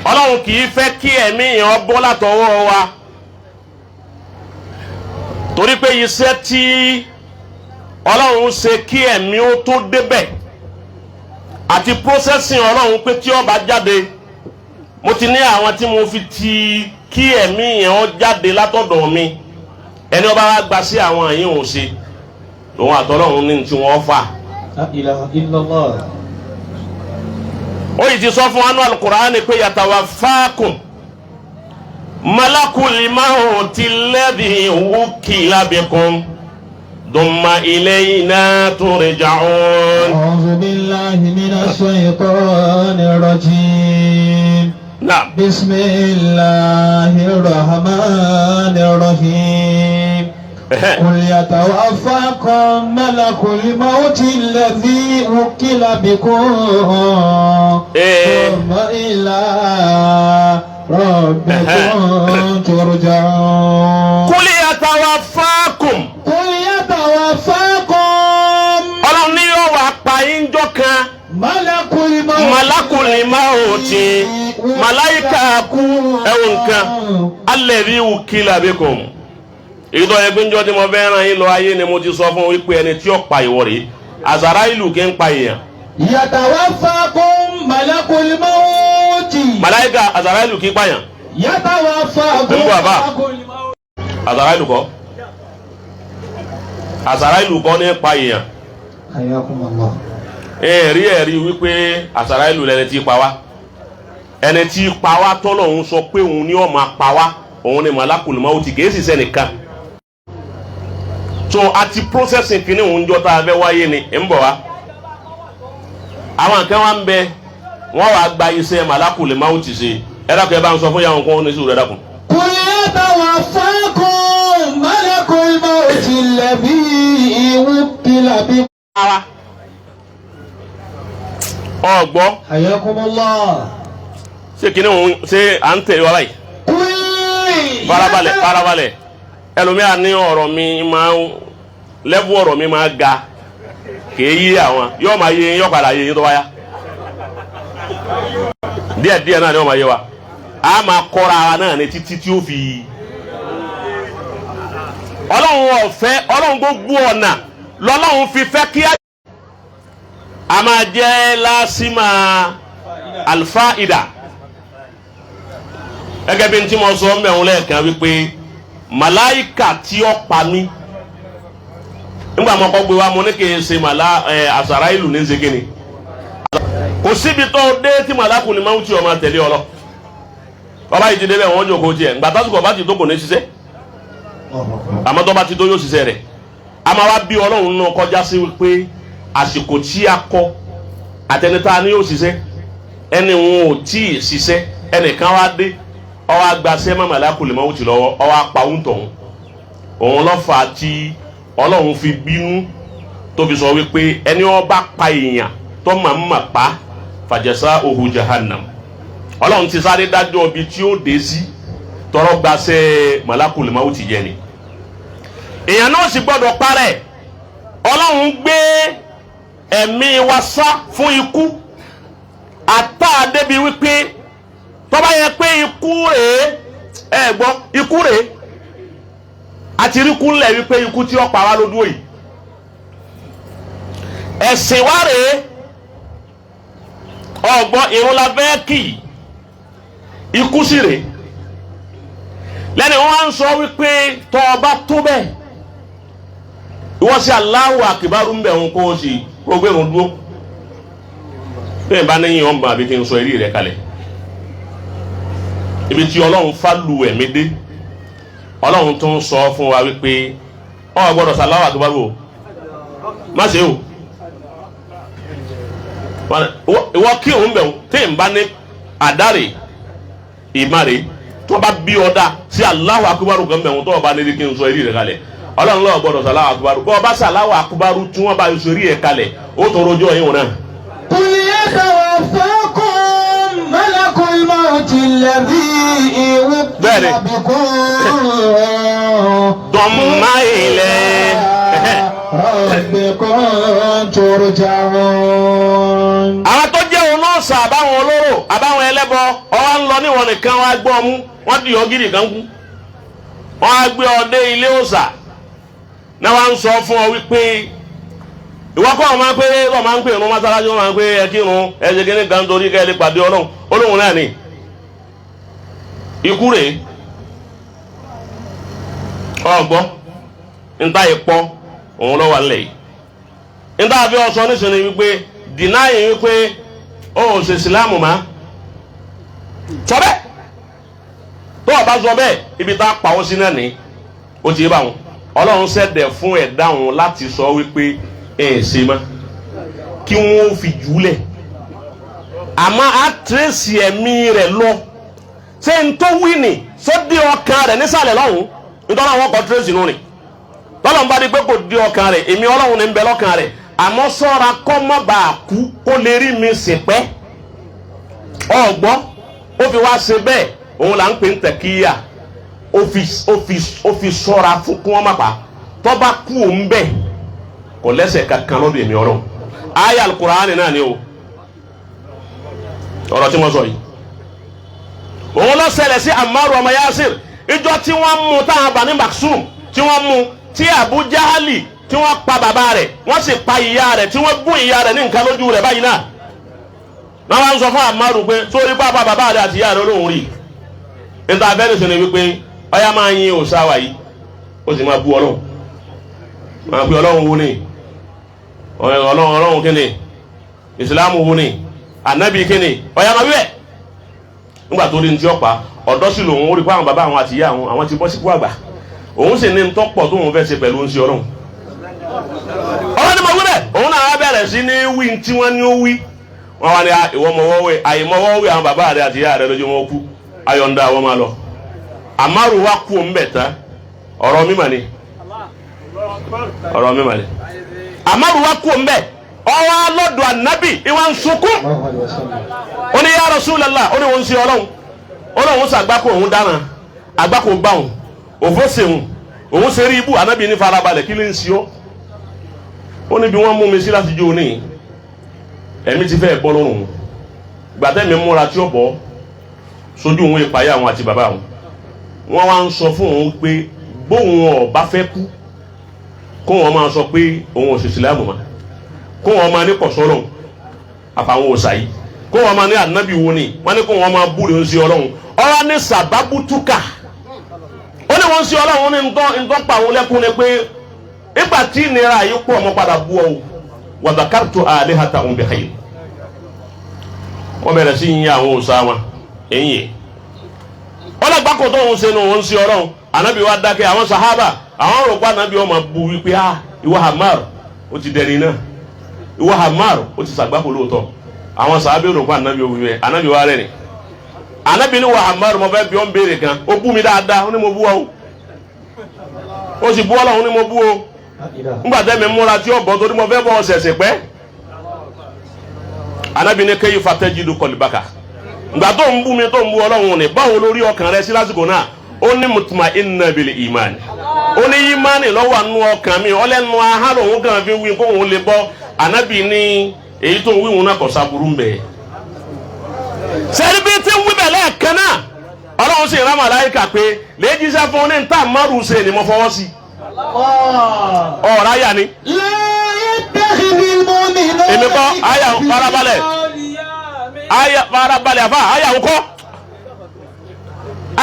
Ọlọ́run kì í fẹ́ kí ẹ̀mí yẹn bọ́ látọwọ́ wa, torí pé iṣẹ́ tí Ọlọ́run ṣe kí ẹ̀mí ó tó débẹ̀ àti processing Ọlọ́run pé tí ó bá jáde, mo ti ní àwọn tí mo fi ti kí ẹ̀mí yẹn ó jáde látọ̀dọ̀ mi. Ẹni ó bá wá gba sí àwọn yìí ò ṣe, òun àtọ́lọ́run ní tí wọ́n fà. La ilaha illallah. Ó yìí ti sọ fún wa nínú Al-Qur'ani pé yatawaffakum malakul mawti alladhi wukkila bikum thumma ilayna turja'un. أعوذ بالله من الشيطان الرجيم. Naam. بسم الله الرحمن الرحيم. قل يتوفاكم ملك الموت الذي وكل بكم ثم إلى ربكم ترجعون. Qul yatawaffakum. قل يتوفاكم. Ọlọ́run ní yóò wá pa yín jọ́ kan. ملك الموت. Malakul mawti, màláìka kú, ẹ̀wọ̀n nǹkan, alladhi wukkila bikum. Èyí tó yẹ pé njọ́ tí mo fẹ́ ràn yín lọ ayé ni mo ti sọ fún wípé ẹni tí ó pa ìwọ rèé. Àzàrà ìlú kí ń pa èèyàn. يتوفاكم ملك الموت. Màláìka àzàrà ìlú kí ń pààyàn. يتوفاكم Ń bọ̀ àbá. ملك الموت. Àzàrà ìlú kọ́, àzàrà ìlú kọ́ ní pa èèyàn. حياكم الله. Ẹ̀rí wípé àzàrà ìlú lẹni tí pa wá. Ẹni tí pa wá tọ́lọ̀ ń sọ pé òun ni ó máa pa wá, òun ni malakul mawti, kìí sì sẹ́nìkan. So àti processing kìíní òun jọ tá a fẹ́ wáyé ni ń bọ̀ wá. Àwọn kan wá ń bẹ, wọ́n wàá gba iṣẹ́ malakul mawti ṣe. Ẹ dákun, ẹ bá ń sọ fún yàrá nǹkan ní sùúrù, ẹ dákun. قل يتوفاكم ملك الموت الذي وكل بكم. Ọgbọ́. حياكم الله. Ṣé kìíní òun ṣé à ń tẹ̀lé wa báyìí? قل. Farabalẹ̀, farabalẹ̀. Ẹlòmíà ní ọ̀rọ̀ mi máa ń lẹ́bù, ọ̀rọ̀ mi máa ga, kìí yí àwọn, yóò máa yé yín, yóò padà yé yín tó bá yá. Díẹ̀ díẹ̀ náà ni yóò máa yé wa. A máa kọ́ra ara náà ní títí tí ó fi Ọlọ́run ọ̀fẹ́. Ọlọ́run gbogbo ọ̀nà lọ́lọ́run fi fẹ́ kí a máa jẹ́ lásìmà alfaida. Gẹ́gẹ́ bí n tí mo sọ mẹ́rin lẹ́ẹ̀kan wípé màláìkà tí ó pa mí nígbà mo kọ́ gbé wa, mo ní kí n ṣe màlá ẹ àsàrà ìlú ní ṣe kíni. Kò síbi tó dé tí màlákù ni máa ń tí ọ máa tẹ̀lé ọ lọ. Bàbá yìí ti débẹ̀, wọ́n jókòó tiẹ̀. Ǹgbà tásìkò bá ti tó, kò ní ṣiṣẹ́, àmọ́ tó bá ti tó, yóò ṣiṣẹ́ rẹ̀. A máa wá bí Ọlọ́run náà kọjá sí wípé àsìkò tí a kọ àtẹnitá ni yóò ṣiṣẹ́, ẹni wọn ò tí ì ṣiṣẹ́, ẹnìkan wá dé, ó wá gbaṣẹ́ mọ́ màlákù lè mọ́wó ti lọ́wọ́, ó wá pa òun tọ̀hún. Òun lọ́ fà á tí Ọlọ́run fi bínú tó fi sọ wípé ẹni ó bá pa èèyàn tó máa ń mà pa, fàjẹsà òhù jahannam. Ọlọ́run ti sáré dájọ́ ibi tí ó dé sí tọrọ gbaṣẹ́ màlákù lè mọ́wó ti jẹ ni. Èèyàn náà sì gbọ́dọ̀ parẹ́. Ọlọ́run gbé ẹ̀mí wa sá fún ikú àtà débi wípé tó bá yẹ pé ikú rèé, ẹ gbọ́, ikú rèé, àti rí kúnlẹ̀ wípé ikú tí ó pa wá lójú yìí. Ẹ̀sìn wa rèé, ọ̀gbọ́n, ìrun la fẹ́ kì í, ikú sì rèé. Lẹ́nu wọn á ń sọ wípé tọ́ ọ bá tó bẹ́ẹ̀, ìwọ sí Allahu akibaru ń bẹ̀ wọn, kó o sì kó o gbé irun dúró. Bẹ́ẹ̀ bá níyìn ọ̀nba àbí kí n sọ eré rẹ̀ kalẹ̀. Ibi tí Ọlọ́run fálù ẹ̀mí dé, Ọlọ́run tó ń sọ fún wa wípé ọ gbọ́dọ̀ sọ Allahu akibaru o, má ṣe o. Ìwọ kí òun bẹ̀ wọ́n tí n bá ní àdárè ìmárè tó bá bí ọ̀dà sí Allahu akibaru kan bẹ̀ wọ́n, tó bá ní kí n sọ eré rẹ̀ kalẹ̀. Ọlọ́run lọ́wọ́ gbọ́dọ̀ sọ Allahu akibaru. Bọ́ ọ bá sọ Allahu akibaru tí wọ́n bá sọ eré rẹ̀ kalẹ̀, ó tó rojọ́ yín wọn náà. قل يتوفاكم ملك الموت الذي وكل Bẹ́ẹ̀ni. بكم ثم إليه ربكم ترجعون. Àwọn tó jẹ́ òun náà olóòṣà àbáwọn olóró àbáwọn ẹlẹ́bọ ọwọ́ ń lọ níwọ̀n nìkan wọ́n á gbọ́ ọmú wọ́n dì ọ́ gidi kan kú wọ́n á gbé ọ dé ilé òòṣà náà wọ́n á ń sọ fún ọ wípé ìwọ kọ́ ọ máa ń pé ọ máa ń pè irun mọ́sálásí wọ́n máa ń pé ẹ kírun ẹ ṣe kíní kan torí kẹ́ ẹ lè pàdé Ọlọ́run Olóhùn náà ni ikú rèé ọgbọ́ níta ìpọ́ òun lọ́wọ́ ńlẹ̀ yìí níta àfi ọsọ nísìnyí wípé dìnáyì wípé ó ò ṣe ìsìlámù má sọ bẹ́ẹ̀ tó o bá sọ bẹ́ẹ̀ ibi tá a pa ọ́ sí náà ní ó ti yé báwọn Ọlọ́run ṣẹ̀dẹ̀ fún ẹ̀dá òun láti sọ wípé ẹ̀ ẹ̀ ṣe mọ́ kí wọ́n fi jùúlẹ̀ àmọ́ á tírèsì ẹ̀mí rẹ̀ lọ ṣé n tó wí ni sódì ọkàn rẹ̀ nísàlẹ̀ lọ́hùn nítorí àwọn ọkọ̀ tírèsì nù ni tọ́lọ̀ ń bá di pé kò di ọkàn rẹ̀ èmi Ọlọ́run ní ń bẹ lọ́kàn rẹ̀ àmọ́ sọ́ra kọ́ mọ́ bá a kú kó lè rí mi sìn pẹ́ ọ̀gbọ́n ó fi wá ṣe bẹ́ẹ̀ òun là ń pè ń tẹ̀kíyà ó fi sọ́ra fún kí wọ́n má pa tọ́ bá kú òun bẹ́ẹ̀ kò lẹ́sẹ̀ kankan lọ́dọ̀ èmi Ọlọ́run àyá Al-Kùránì náà ni o ọ̀rọ̀ tí wọ́n sọ yìí òun ló ṣẹlẹ̀ sí Ammaru ọmọ Yasir ìjọ tí wọ́n mú táwọn Bani Maksum tí wọ́n mú tí Abu Jahali tí wọ́n pa bàbá rẹ̀ wọ́n sì pa ìyá rẹ̀ tí wọ́n gún ìyá rẹ̀ ní nǹkan lójú rẹ̀ báyìí náà wọ́n wá ń sọ fún Ammaru pé sórí pápá bàbá rẹ̀ àti ìyá rẹ̀ olóhùn rí níta abẹ́rẹ́ sọ ni wípé ọyá máa yin òòṣà wa yìí ó sì máa bú Ọlọ́run máa bí Ọlọ́run wo ni Ọlọ́run Ọlọ́run kí ni ìsìlámù wo ni ànábì kí ni ọyá máa wí bẹ́ẹ̀ nígbà tó rí ní tí ó pa ọ̀dọ́ sí lòun ó rí pé àwọn bàbá àwọn àti ìyá àwọn àwọn ti bọ́ sípò àgbà òun sì ní ntọ́pọ̀ tó òun fẹ́ ṣe pẹ̀lú oúnjẹ Ọlọ́run Ọlọ́run ni mo wí bẹ́ẹ̀ òun náà wá bẹ̀rẹ̀ sí ní wí tí wọ́n ní ó wí wọ́n wá ní ìwọ mọ̀wọ́wé àìmọ̀wọ́wé àwọn bàbá rẹ àti ìyá rẹ lójú wọn kú ayọ̀ǹda àwọn máa lọ Àmárù wa kú òun bẹ̀ tán ọ̀rọ̀ mímọ̀ ni ọ̀rọ̀ mímọ̀ ni Àmárù wa kú òun bẹ̀ ọwọ́ alọ́dọ̀ ànábì ìwà ń sunkún ó ní ya Rasulullah ó ní òun sí Ọlọ́run Ọlọ́run sàgbákò òun dáná àgbákò bá òun òfó sèun òun ṣe rí ibú ànábì ní farabalẹ̀ kí ló ń sí ọ́ ó ní bí wọ́n mú mi sí láti jó ní ẹ̀mí ti fẹ́ bọ́ lọ́rùn gbàtẹ́mi múra tí ó bọ́ sójú òun ìpayà òun àti bàbá òun wọ́n wá ń sọ fún òun pé bóun ọ̀bá fẹ́ kú kó wọn máa sọ pé òun ò sì sílámù mọ́ kó wọn máa ní kọ̀sọ́rọ̀ àfàwọn òòsà yìí kó wọn máa ní ànábì wo ni wọ́n ní kó wọn máa búre ń sí Ọlọ́run ọlá ní sàbábútúkà ó ní wọ́n ń sí Ọlọ́run ní ntọ́ pa àwọn lẹ́kún ni pé nígbà tí ìnira yìí pọ̀ ọmọ padà bú ọ wàdàkàtò àlehàtà òun bẹ̀ xẹ́yìn wọ́n bẹ̀rẹ̀ sí yin àwọn òòsà wọn èyí yẹ ọlọ́gbàkọ̀ tó ń ṣe nu òun sí Ọlọ́run ànábì wa dákẹ́ àwọn sàhábà àwọn rò pé ànábì ọmọ bu wípé ah ìwọ Ammar ó ti dẹni náà ìwọ Ammar ó ti sàgbákò lóòótọ́ àwọn sàábé rò pé ànábì òwú rẹ ànábì wa rẹ ni ànábì ní wọ Ammar mo fẹ́ bí ọ́n béèrè kan ó bú mi dáadáa ó ní mo bú ọ ó sì bú Ọlọ́run ní mo bú o ńgbà tẹ́ mi múra tí ó bọ́ torí mo fẹ́ bọ́ ọ sẹ̀sẹ̀ pẹ́ ànábì ní kayfa tajidu qalbaka ngbà tó ń bú mi tó ń bú Ọlọ́run ni báwo lórí ọkàn rẹ sí lásìkò náà ó ní mutma'inna bil iman ó ní ìmánì lọ́wọ́ àánú ọkàn mi ọlẹ́nu ahá lòun kàn fi wí kó òun lè bọ́ ànábì ní èyí tó ń wí òun náà kò sábúrú ń bẹ̀. sẹ́ni bí tí ń wí bẹ̀ lẹ́ẹ̀kan náà Ọlọ́run sì rán màláíkà pé lè jíṣẹ́ fún ní níta márùn ṣe ni mo fọwọ́ sí. Ọ̀rọ̀ àyà ni. Èmi kọ́ àyà farabalẹ̀ àyà farabalẹ̀ àfa àyà ń kọ́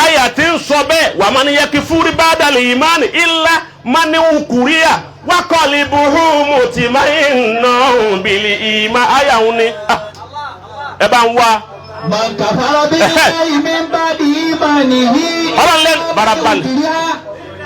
àyà tí ń sọ bẹ́ẹ̀ wà má ní yẹ kí fúri bá dalẹ̀ ìmánì ilá má ní nkùríyà wákọ̀lì buhu mùtì má iná bìlì ìmá àyà ń ní ẹ bá ń wá. Man kafara billahi min ba'di imanihi. Ọlọ́run lẹ́nu farabalẹ̀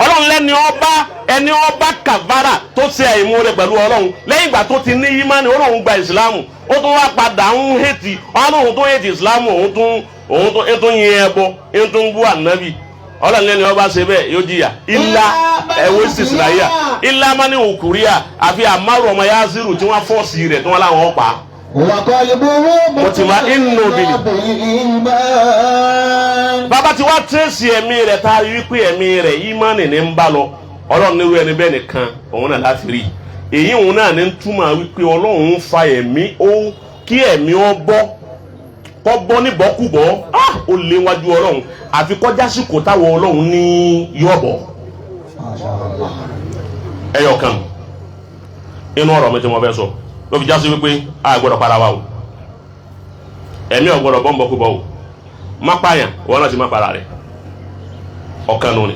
Ọlọ́run lẹ́ni ọba ẹni ọba kàfàrà tó ṣe àìmoore pẹ̀lú Ọlọ́run lẹ́yìn ìgbà tó ti ní ìmánì Ọlọ́run gba ìsìlámù ó tún wá padà ń hẹ́tì Ọlọ́run tó hẹ́tì ìsìlámù òun tún òun tó ń tún yin ẹbọ ń tún bú ànábì Ọlọ́run lẹ́ni ọba ṣe bẹ́ẹ̀ yóò jìyà ilá ẹ̀wọ́ ìsìsìláyà ilá mání òkúríà àfi Àmárù ọmọ Yásírù tí wọ́n fọ́ọ̀sì rẹ̀ tí wọ́n láwọn pa. Mutma'innu bil bàbá tí wàá tírèsì ẹ̀mí rẹ̀ tá a rí wípé ẹ̀mí rẹ̀ ìmánì ní ń bá lọ Ọlọ́run nírú ẹni bẹ́ẹ̀ nìkan òun náà láti rí èyí òun náà ní túmọ̀ wípé Ọlọ́run ń fa ẹ̀mí ó kí ẹ̀mí ó bọ́ Kọ́ bọ́ ní bọ́kúbọ́, ah, ó lé wájú Ọlọ́run, àfi kọjá sí kò táwọn Ọlọ́run ní yọ̀bọ̀. Ẹyọ kan inú ọ̀rọ̀ mi tí mo fẹ́ sọ ló fi jásí wípé a gbọ́dọ̀ para wa o, ẹ̀mí ò gbọ́dọ̀ bọ́ ń bọ́kúbọ́ o. Má pààyàn, wọn náà ti má para rẹ̀. Ọ̀kan nù ni.